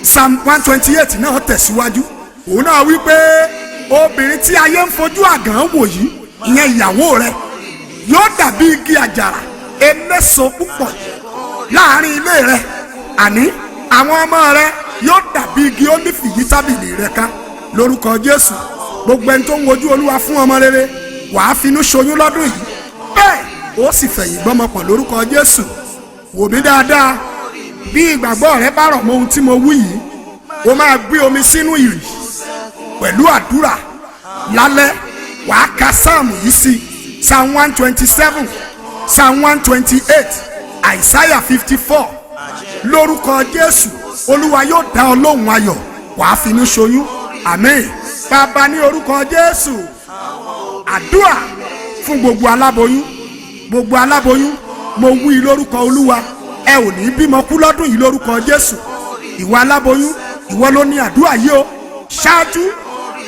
Psalm 128 náà tẹ̀síwájú. Òun náà wí pé obìnrin tí ayé ń fojú àgàn wò yìí, ìyẹn ìyàwó rẹ̀, yóò dàbí igi àjàrà eléso púpọ̀ láàrin ilé rẹ̀, àní àwọn ọmọ rẹ̀ yóò dàbí igi ólífì yí tábìlì rẹ̀ ká. Lórúkọ Jésù, gbogbo ẹni tó ń wojú Olúwa fún ọmọ rere, wàá finú ṣoyún lọ́dún yìí, bẹ́ẹ̀ ó sì fẹ̀yìn gbọ́mọ pọ̀ lórúkọ Jésù. Wò mí dáadáa, bí ìgbàgbọ́ rẹ bá rọ̀ mọ́ ohun tí mo wí yìí, o máa gbé omi sínú ìrì pẹ̀lú àdúrà lálẹ́. Wàá ka sáàmù yìí sí: Psalm 127, Psalm 128, Isaiah 54. Lórúkọ Jésù, Olúwa yóò dá ọ lóhùn ayọ̀, wàá finú ṣoyún. Àmín. Bàbá, ní orúkọ Jésù, àdúrà fún gbogbo aláboyún. Gbogbo aláboyún, mo wí lórúkọ Olúwa, ẹ ò ní bímọ kú lọ́dún yìí lórúkọ Jésù. Ìwọ aláboyún, ìwọ ló ní àdúrà yìí o. Ṣáájú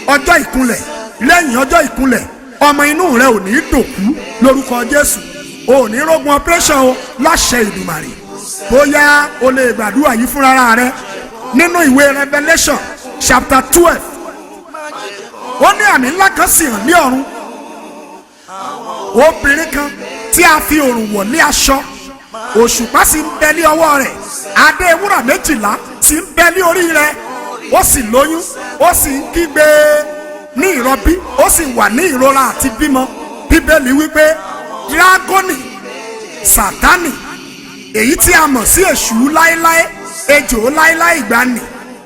ọjọ́ ìkúnlẹ̀, lẹ́yìn ọjọ́ ìkúnlẹ̀, ọmọ inú rẹ ò ní dòkú lórúkọ Jésù. O ò ní rógun operation o láṣẹ Ìdùmàrè. Bóyá o lè gbàdúrà yìí fúnra rẹ. Nínú ìwé Revelation chapter 12, ó ní àmì ńlá kan sì hàn ní ọ̀run, obìnrin kan tí a fi òrùn wọ̀ ní aṣọ, òṣùpá sì ń bẹ ní ọwọ́ rẹ̀, adé wúrà 12 sì ń bẹ ní orí rẹ̀. Ó sì lóyún, ó sì ń kígbe ní ìrọbí, ó sì wà ní ìrora àti bímọ. Bíbélì wípé dragoni, Sátánì, èyí tí a mọ̀ sí èṣù láéláé, ejò láéláé ìgbàanì,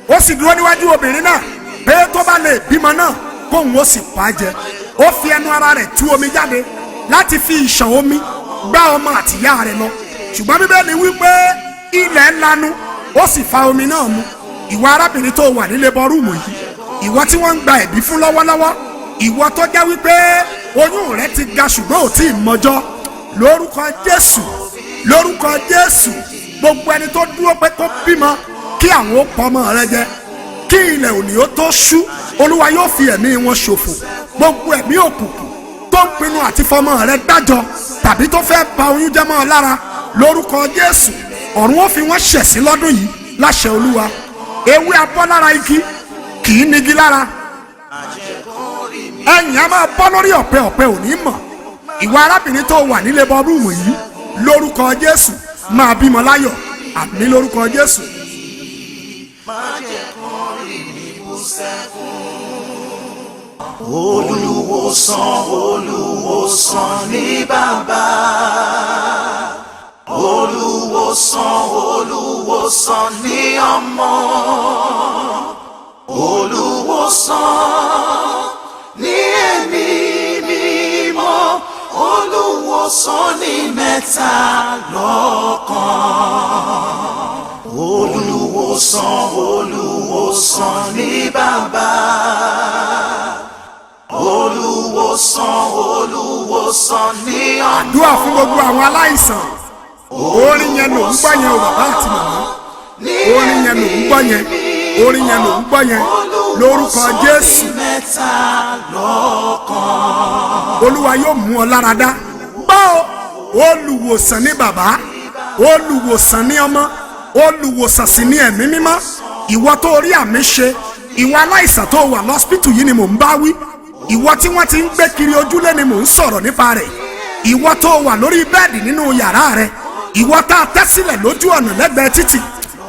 ó sì dúró níwájú obìnrin náà pé tó bá lè bímọ náà, kóun ó sì pa á jẹ. Ó fi ẹnu ara rẹ̀ tú omi jáde láti fi ìṣàn omi gbá ọmọ àtìyá rẹ̀ lọ. Ṣùgbọ́n Bíbélì wípé ilẹ̀ lanu, ó sì fa omi náà mu. Ìwọ arábìnrin tó wà nílé bọ́rúùmù yìí, ìwọ tí wọ́n ń gba ẹ̀bí fún lọ́wọ́lọ́wọ́, ìwọ tó jẹ́ wípé oyún rẹ ti ga ṣùgbọ́n ò tí ì mọjọ́, lórúkọ Jésù, lórúkọ Jésù, gbogbo ẹni tó dúró pé kó bímọ kí àwọn ó pọmọ rẹ jẹ, kí ilẹ̀ òní ó tó ṣú, Olúwa yóò fi ẹ̀mí wọn ṣòfò. Gbogbo ẹ̀mí òkùnkùn tó ń pinnu àti fọmọ rẹ dájọ́ tàbí tó fẹ́ ba oyún jẹ́ mọ́ ọ lára, lórúkọ Jésù, ọ̀run ó fi wọ́n ṣẹ̀sín lọ́dún yìí láṣẹ Olúwa. Ewé abọ́ lára igi kì í nigi lára, ẹ̀yìn á máa bọ́ lórí ọ̀pẹ, ọ̀pẹ ò ní mọ̀. Ìwọ arábìnrin tó wà nílé bọ́rúùmù yìí, lórúkọ Jésù, máa bímọ láyọ̀. Àmín lórúkọ Jésù. Má jẹ́ kán rí mi bú sẹ́kún. Olùwòsàn, olùwòsàn ní bàbá. Olùwòsàn, olùwòsàn ní ọmọ. Olùwòsàn ní ẹ̀mí mímọ́. Olùwòsàn ní mẹ́ta lọ́kan. Olùwòsàn, olùwòsàn ní bàbá. Olùwòsàn, olùwòsàn ní ọmọ. Àdúrà fún gbogbo àwọn aláìsàn. Orin yẹn ló ń gbọ́ yẹn o, bàbá àti màmá. Orin yẹn ló ń gbọ́ yẹn, orin yẹn ló ń gbọ́ yẹn lórúkọ Jésù. Mẹ́ta lọ́kan. Olúwa yóò mú ọ lára dá. Gbọ́ o, olùwòsàn ní bàbá, olùwòsàn ní ọmọ, olùwòsàn sì ní ẹ̀mí mímọ́. Ìwọ tó rí àmì ṣe, ìwọ aláìsàn tó wà lọ́sípítù yìí ni mò ń bá wí. Ìwọ tí wọ́n ti ń gbé kiri ojúlé ni mò ń sọ̀rọ̀ nípa rẹ̀. Ìwọ tó wà lórí bẹ́ẹ̀dì nínú yàrá rẹ̀, ìwọ tá a tẹ́ sílẹ̀ lójú ọ̀nà lẹ́gbẹ̀ẹ́ títì,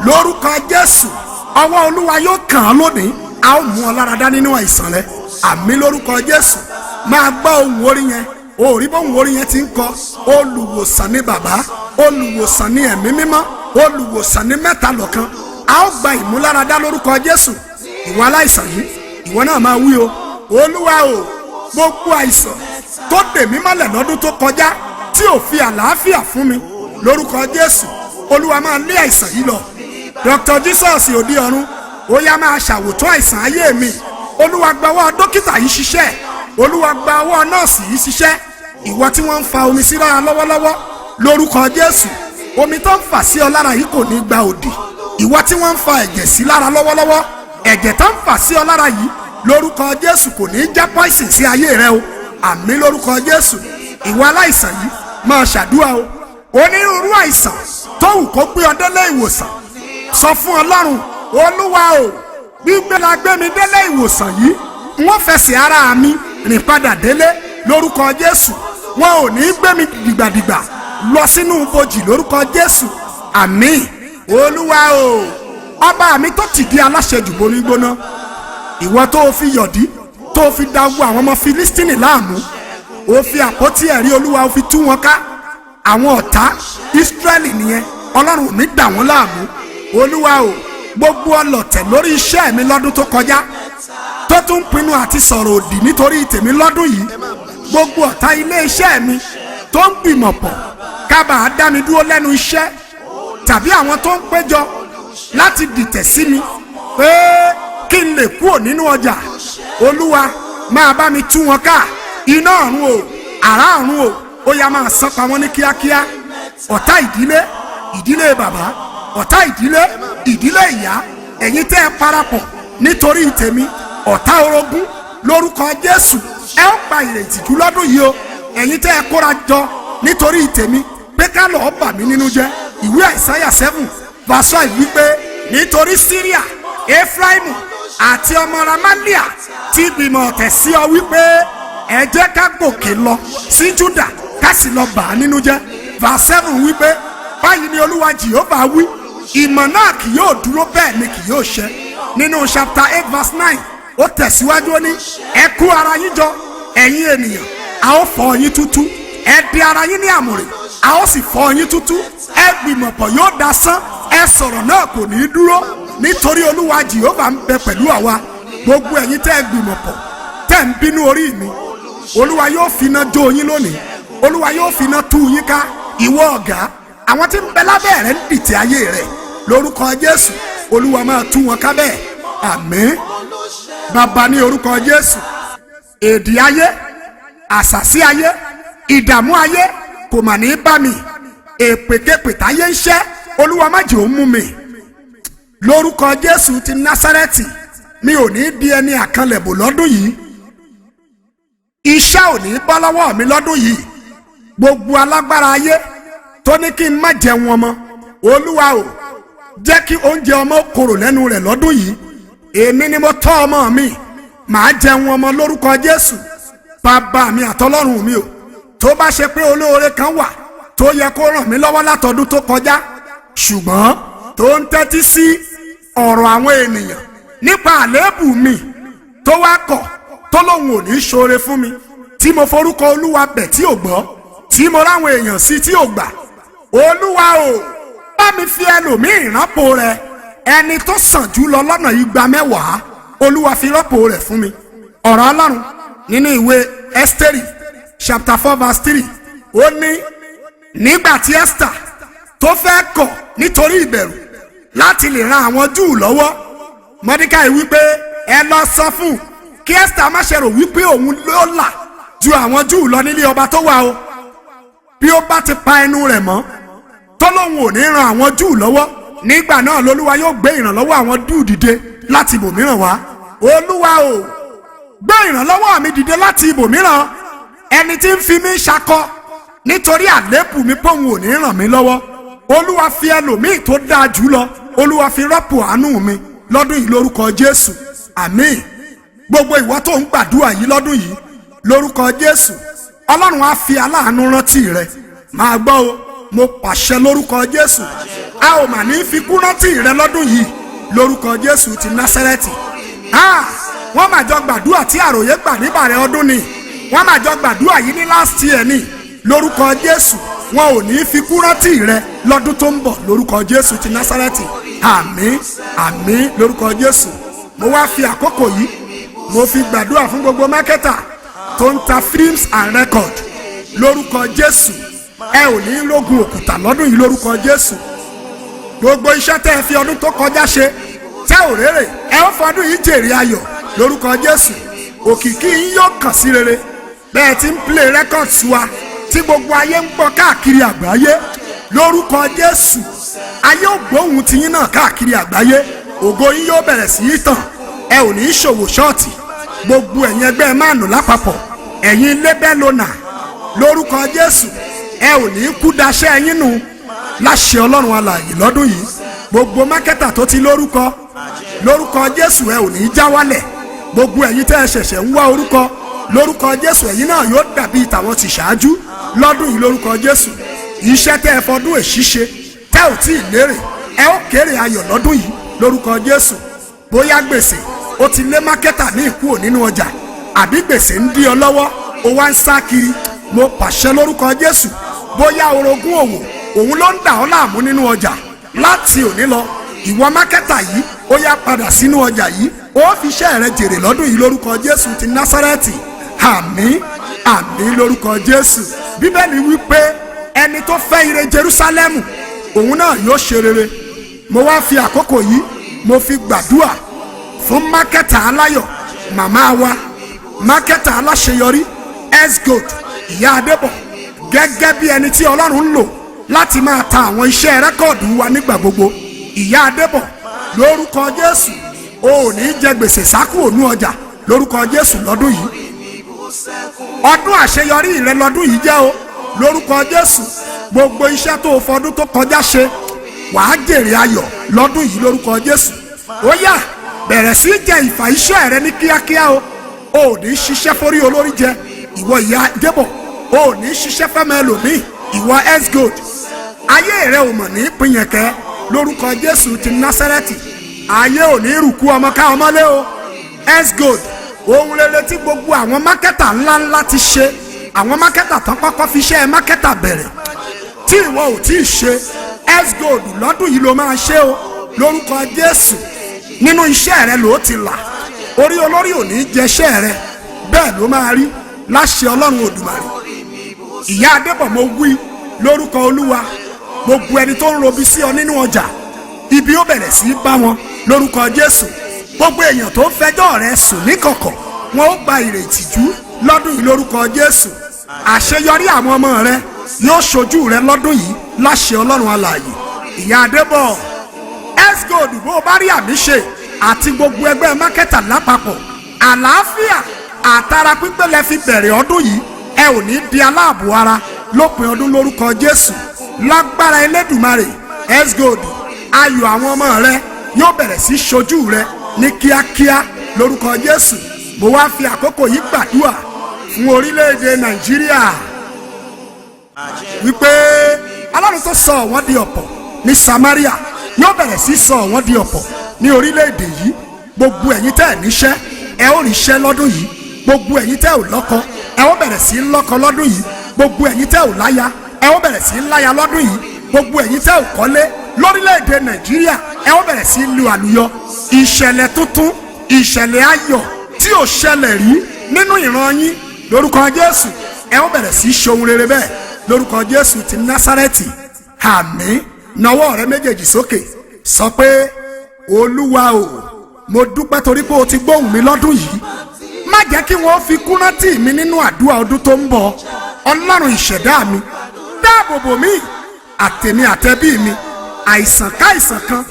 lórúkọ Jésù, ọwọ́ Olúwa yóò kàn án lónìí. A ó mú ọ lára dá nínú àìsàn rẹ. Àmì lórúkọ Jésù. Máa gbọ́ ohùn orin yẹn, òórí bóhùn orin yẹn ti ń kọ. Olùwòsàn ní bàbá, olùwòsàn ní ẹ̀mí mímọ́, olùwòsàn ní mẹ́ta lọ́kan. A ó gba ìmúláradá lórúkọ Jésù. Ìwọ aláìsàn yìí, ìwọ náà máa wí o: Olúwa o, gbogbo àìsàn tó dè mí mọ́lẹ̀ lọ́dún tó kọjá, tí ò fi àlàáfíà fún mi, lórúkọ Jésù, Olúwa máa lé àìsàn yìí lọ. Dr Jesus òdi ọ̀run, ó yá, máa ṣàwòtán àìsàn ayé mi. Olúwa, gba ọwọ́ dókítà yìí ṣiṣẹ́. Olúwa, gba ọwọ́ nọ́ọ̀sì yìí ṣiṣẹ́. Ìwọ tí wọ́n ń fa omi sí lára lọ́wọ́lọ́wọ́, lórúkọ Jésù, omi tó ń fà sí ọ lára yìí kò ní gba òdì. Ìwọ tí wọ́n ń fa ẹ̀jẹ̀ sí lára lọ́wọ́lọ́wọ́, ẹ̀jẹ̀ tó ń fà sí ọ lára yìí, lórúkọ Jésù, kò ní já poison sí ayé rẹ o. Àmì lórúkọ Jésù. Ìwọ aláìsàn yìí, máa ṣàdúrà o. Onírúurú àìsàn tó wù kó gbé ọ délé ìwòsàn, sọ fún Ọlọ́run: Olúwa o, gbígbé la gbé mi délé ìwòsàn yìí, wọ́n fẹsẹ̀ ara mi rìn padà délé lórúkọ Jésù. Wọn ò ní gbé mi dìgbàdìgbà lọ sínú ibojì lórúkọ Jésù. Àmín. Olúwa o, ọba mi tó tìdí aláṣejù borí gbóná, ìwọ tó o fi yọ̀dí tó o fi da ogun àwọn ọmọ Filistini láàmú, o fi àpótí ẹ̀rí Olúwa, o fi tú wọn ká. Àwọn ọ̀tá Ísírẹ́lì nìyẹn, Ọlọ́run mi dà wọ́n láàmú. Olúwa o, gbogbo ọlọ̀tẹ̀ lórí iṣẹ́ mi lọ́dún tó kọjá, tó tún pinnu àti sọ̀rọ̀ òdì nítorí tèmi lọ́dún yìí, gbogbo ọ̀tá ilé iṣẹ́ mi tó ń gbìmọ̀ pọ̀ kábàá dá mi dúró lẹ́nu iṣẹ́, tàbí àwọn tó ń péjọ láti dìtẹ̀ sí mi pé kí n lè kúrò nínú ọjà, Olúwa máa bá mi tú wọn ká. Iná ọ̀run o, àrá ọ̀run o, ó yá, máa sán pa wọ́n ní kíákíá. Ọ̀tá ìdílé, ìdílé bàbá, ọ̀tá ìdílé, ìdílé ìyá, ẹ̀yin tẹ́ ẹ parapọ̀ nítorí tèmi, ọ̀tá orogún, lórúkọ Jésù, ẹ ó gba ìrètí jù lọ́dún yìí o. Ẹ̀yin tẹ́ ẹ kóra jọ nítorí tèmi pé ká lọ́ọ́ bà mí nínú jẹ́, ìwé Àìsáyà 7 verse 5 wípé, nítorí Síríà, Efraimu àti ọmọ Ramalia ti gbìmọ̀ ọ̀tẹ̀ sí ọ wípé, ẹ jẹ́ ká gòkè lọ sí Júdà, ká sì lọ bà á nínú jẹ́. Verse 7 wípé, báyìí ni Olúwa Jèhófà wí, ìmọ̀ náà kì yóò dúró, bẹ́ẹ̀ ni kì yóò ṣẹ. Nínú chapter 8 verse 9, ó tẹ̀síwájú, ó ní, ẹ kó ara yín jọ, ẹ̀yin ènìyàn, a ó fọ́ yín tútú. Ẹ di ara yín ní àmùrè, a ó sì fọ́ yín tútú. Ẹ gbìmọ̀pọ̀, yóò dasán. Ẹ sọ̀rọ̀ náà, kò ní í dúró, nítorí Olúwa Jèhófà ń bẹ pẹ̀lú àwa. Gbogbo ẹ̀yin tẹ́ ẹ gbìmọ̀pọ̀, tẹ́ ń bínú orí mi, Olúwa yóò finá jó yín lónìí. Olúwa yóò finá tú yín ká. Ìwọ ọ̀gá, àwọn tí ń bẹ lábẹ́ rẹ̀ ń dìtẹ̀ ayé rẹ̀, lórúkọ Jésù, Olúwa máa tú wọn ká bẹ́ẹ̀. Àmín. Bàbá, ní orúkọ Jésù, èdè ayé, àṣàsí ayé, ìdààmú ayé kò mà ní bá mi. Èpèképè táyé ń ṣẹ́, Olúwa má jẹ́ ó mú mi. Lórúkọ Jésù ti Násárẹ́tì, mi ò ní di ẹni àkànlẹ̀bò lọ́dún yìí. Iṣẹ́ ò ní bọ́ lọ́wọ́ mi lọ́dún yìí. Gbogbo alágbára ayé tó ní kí n má jẹun ọmọ, Olúwa o, jẹ́ kí oúnjẹ ọmọ korò lẹ́nu rẹ̀ lọ́dún yìí. Èmi ni mo tọ́ ọmọ mi, màá jẹun ọmọ lórúkọ Jésù. Bàbá mi àtọlọ́run mi o, tó bá ṣe pé olóore kan wà tó yẹ kó ràn mí lọ́wọ́ látọdún tó kọjá, ṣùgbọ́n tó ń tẹ́tí sí ọ̀rọ̀ àwọn ènìyàn nípa àléébù mi, tó wá kọ̀, tó lóun ò ní í ṣoore fún mi, tí mo forúkọ Olúwa bẹ̀ tí ò gbọ́, tí mo ráwọn èèyàn sí tí ò gbà, Olúwa o, bá mi fi ẹlòmíì rọ́pò rẹ̀, ẹni tó sàn jù lọ lọ́nà 200. Olúwa, fi rọ́pò rẹ̀ fún mi. Ọ̀rọ̀ Ọlọ́run nínú ìwé Ẹ́sítérì chapter 4 verse 3, ó ní nígbà tí Esther tó fẹ́ kọ̀ nítorí ìbẹ̀rù láti lè ran àwọn Júù lọ́wọ́, Mọ́díkàì wípé, ẹ lọ sọ fún kí Esther má ṣe rò wípé òun ló là ju àwọn Júù lọ nílé ọba tó wà o. Bí ó bá ti pa ẹnu rẹ̀ mọ́, tó lóun ò ní ran àwọn Júù lọ́wọ́. Nígbà náà lolúwa yóò gbé ìrànlọ́wọ́ àwọn Júù dìde láti ibòmíràn wá. Olúwa o, gbé ìrànlọ́wọ́ mi dìde láti ibòmíràn. Ẹni tí ń fi mí ṣakọ nítorí àlébù mi pòun ò ní ràn mí lọ́wọ́, Olúwa fi ẹlòmíì tó dáa jù lọ, Olúwa fi rọ́pò àánú mi lọ́dún yìí lórúkọ Jésù. Àmín. Gbogbo ìwọ tó ń gbàdúrà yìí lọ́dún yìí lórúkọ Jésù, Ọlọ́run á fi aláàánú rántí rẹ. Máa gbọ́ o, mo pàṣẹ lórúkọ Jésù, a ò mà ní fi kú rántí rẹ lọ́dún yìí lórúkọ Jésù ti Násárẹ́tì. Wọ́n mà jọ gbàdúrà tí àròyé gbà níbàrẹ̀ ọdún ni, wọ́n mà jọ gbàdúrà yìí ní last year ni. Lórúkọ Jésù, wọn ò ní fi kú rántí rẹ lọ́dún tó ń bọ̀ lórúkọ Jésù ti Násárẹ́tì. Àmín, àmín lórúkọ Jésù. Mo wá fi àkókò yìí, mo fi gbàdúrà fún gbogbo marketer tó ń ta films and record lórúkọ Jésù. Ẹ ò ní rógun òkúta lọ́dún yìí lórúkọ Jésù. Gbogbo iṣẹ́ tẹ́ ẹ fi ọdún tó kọjá ṣe tẹ́ ò rérè, ẹ ó fọdún yìí jèrè ayọ̀ lórúkọ Jésù. Òkìkí yín yóò kàn sí rere. Bẹ́ẹ̀ ti ń play records wa tí gbogbo ayé ń gbọ́ káàkiri àgbáyé lórúkọ Jésù, ayé ò gbóhùn tiyín náà káàkiri àgbáyé. Ògo yín yóò bẹ̀rẹ̀ sí í tàn. Ẹ ò ní í ṣòwò ṣọ́ọ̀tì. Gbogbo ẹ̀yin ẹgbẹ́ máàlù lápapọ̀, ẹ̀yin label owner lórúkọ Jésù, ẹ ò ní í kú daṣẹ́ ẹ̀yin nù láṣẹ Ọlọ́run alààyè lọ́dún yìí. Gbogbo marketer tó ti lórúkọ lórúkọ Jésù, ẹ ò ní í já wálẹ̀. Gbogbo ẹ̀yin tẹ́ ẹ ṣẹ̀ṣẹ̀ ń wá orúkọ lórúkọ Jésù, ẹ̀yin náà yóò dàbí tàwọn ti ṣáájú lọ́dún yìí lórúkọ Jésù. Iṣẹ́ tẹ́ ẹ fọdún èṣí ṣe tẹ́ ò tí ì lérè, ẹ ó kéré ayọ̀ lọ́dún yìí lórúkọ Jésù. Bóyá gbèsè ó ti lé marketer ní ìkúò nínú ọjà, àbí gbèsè ń dí ọ lọ́wọ́, ó wá ń sá kiri, mo pàṣẹ lórúkọ Jésù, bóyá orogún òwò òun ló ń dà ọ́ láàmú nínú ọjà, láti òní lọ, ìwọ marketer yìí, ó yá padà sínú ọjà yìí, ó fi iṣẹ́ rẹ jèrè lọ́dún yìí lórúkọ Jésù ti Násárẹ́tì. Àmín, àmín lórúkọ Jésù. Bíbélì wí pé ẹni tó fẹ́ ire Jerúsálẹ́mù, òun náà yóò ṣe rere. Mo wá fi àkókò yìí, mo fi gbàdúrà fún marketer aláyọ̀, màmá wa marketer aláṣeyọrí S-Gold, ìyá Adébọ̀, gẹ́gẹ́ bí ẹni tí Ọlọ́run ń lò láti máa ta àwọn iṣẹ́ record wa nígbà gbogbo. Ìyá Adébọ̀, lórúkọ Jésù, o ò ní jẹ gbèsè sákú ònú ọjà lórúkọ Jésù lọ́dún yìí. Ọdún àṣeyọrí rẹ lọ́dún yìí jẹ́ o lórúkọ Jésù. Gbogbo iṣẹ́ tó o fọdún tó kọjá ṣe, wàá jèrè ayọ̀ lọ́dún yìí lórúkọ Jésù. Ó yá, bẹ̀rẹ̀ sí í jẹ ìfà iṣẹ́ rẹ ní kíákíá o. Ò ní ṣiṣẹ́ forí olórí jẹ, ìwọ ìyá Débọ̀. O ò ní ṣiṣẹ́ fẹ́mọ ẹlòmíì, ìwọ S-Gold. Ayé rẹ ò mọ̀ ní pinyẹ̀kẹ́ lórúkọ Jésù ti Násárẹ́tì. Ayé ò ní rùkú ọmọ ká ọmọlé o. S-Gold, ohun rere tí gbogbo àwọn marketer ńláńlá ti ṣe, àwọn marketer tán kọ́kọ́ fi iṣẹ́ marketer bẹ̀rẹ̀, tí ìwọ ò tí ì ṣe, S-Gold, lọ́dún yìí ló máa ṣe o lórúkọ Jésù. Nínú iṣẹ́ rẹ ló ti là. Orí olórí ò ní jẹṣẹ́ rẹ. Bẹ́ẹ̀ ló máa rí láṣẹ Ọlọ́run Òdùmarè. Ìyá Adébọ̀, mo wí lórúkọ Olúwa, gbogbo ẹni tó ń robi sí ọ nínú ọjà, ibi ó bẹ̀rẹ̀ sí í bá wọn lórúkọ Jésù. Gbogbo èèyàn tó ń fẹjọ́ rẹ sùn níkọ̀kọ̀, wọn ó gba ìrètí lọ́dún yìí lórúkọ Jésù. Àṣeyọrí àwọn ọmọ rẹ yóò ṣojú rẹ lọ́dún yìí láṣẹ Ọlọ́run alààyè. Ìyá Adébọ̀ S-Gold, bó o bá rí àmì ṣe, àti gbogbo ẹgbẹ́ marketer lápapọ̀, àlàáfíà àtara pípé lẹ fi bẹ̀rẹ̀ ọdún yìí. Ẹ ò ní di aláàbò ara lópin ọdún lórúkọ Jésù. Lágbára Elédùmarè, S-Gold, ayọ̀ àwọn ọmọ rẹ yóò bẹ̀rẹ̀ sí ṣojú rẹ ní kíákíá lórúkọ Jésù. Mo wá fi àkókò yìí gbàdúrà fún orílẹ̀-èdè Nàìjíríà wípé Ọlọ́run tó sọ wọ́n di ọ̀pọ̀ ní Samaria yóò bẹ̀rẹ̀ sí sọ wọ́n di ọ̀pọ̀ ní orílẹ̀-èdè yìí. Gbogbo ẹ̀yin tẹ́ ẹ̀ níṣẹ́, ẹ ó ríṣẹ́ lọ́dún yìí. Gbogbo ẹ̀yin tẹ́ ò lọ́kọ, ẹ ó bẹ̀rẹ̀ sí lọ́kọ lọ́dún yìí. Gbogbo ẹ̀yin tẹ́ ò láya, ẹ ó bẹ̀rẹ̀ sí láya lọ́dún yìí. Gbogbo ẹ̀yin tẹ́ ò kọ́lé lórílẹ̀-èdè Nàìjíríà, ẹ ó bẹ̀rẹ̀ sí lu àlùyọ. Ìṣẹ̀lẹ̀ tuntun, ìṣẹ̀lẹ̀ ayọ̀ tí ò ṣẹlẹ̀ rí nínú ìran yín lórúkọ Jésù, ẹ ó bẹ̀rẹ̀ sí ṣohun rere bẹ́ẹ̀ lórúkọ Jésù ti Násárẹ́tì. Àmín. Nawọ́ rẹ méjèèjì sókè, sọ pé, "Olúwa o, mo dúpẹ́ torí pé o ti gbóhùn mi lọ́dún yìí. Má jẹ́ kí wọ́n fi kú rántí mi nínú àdúrà ọdún tó ń bọ̀. Ọlọ́run ìṣẹ̀dá mi, dáàbò bò mí àtèmi àtẹbí mi." Àìsàn káìsàn kan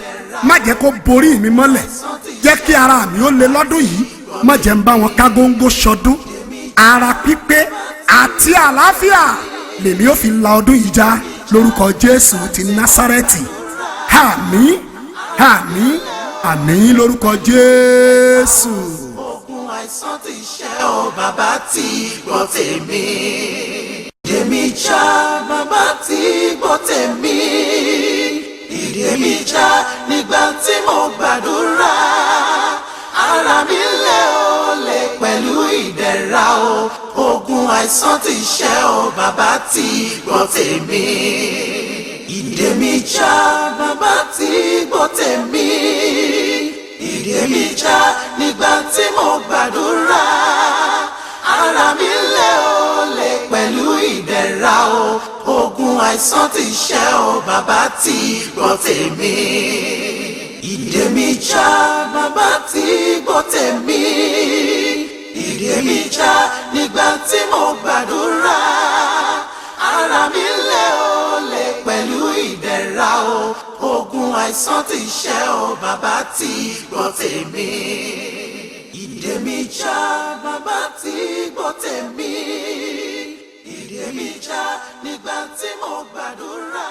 má jẹ́ kó borí mi mọ́lẹ̀. Jẹ́ kí ara mi ó le lọ́dún yìí, má jẹ́ ń bá wọn ká góńgó ṣọdún. Ara pípé àti àlàáfíà lèmi ó fi la ọdún yìí já lórúkọ Jésù ti Násárẹ́tì. Àmín, àmín, àmín lórúkọ Jésù. Ogun àìsàn ti ṣẹ́ o, bàbá ti gbọ́ tèmi. Ìdè mi já, bàbá ti gbọ́ tèmi. Ìdè mi já nígbà tí mo gbàdúrà. Ara mi lé o lè pẹ̀lú ìdẹ̀ra o. Ogun àìsàn ti ṣẹ́ o, bàbá ti gbọ́ tèmi. Ìdè mi já, bàbá ti gbọ́ tèmi. Ìdè mi já nígbà tí mo gbàdúrà. Ara mi lé o lè pẹ̀lú ìdẹ̀ra o. Ogun àìsàn ti ṣẹ́ o, bàbá ti gbọ́ tèmi. Ìdè mi já, bàbá ti gbọ́ tèmi. Ìdè mi já nígbà tí mo gbàdúrà. Ara mi lé o lè pẹ̀lú ìdẹ̀ra o. Ogun àìsàn ti ṣẹ́ o, bàbá ti gbọ́ tèmi. Ìdè mi já, bàbá ti gbọ́ tèmi. Ìdè mi já nígbà tí mo gbàdúrà.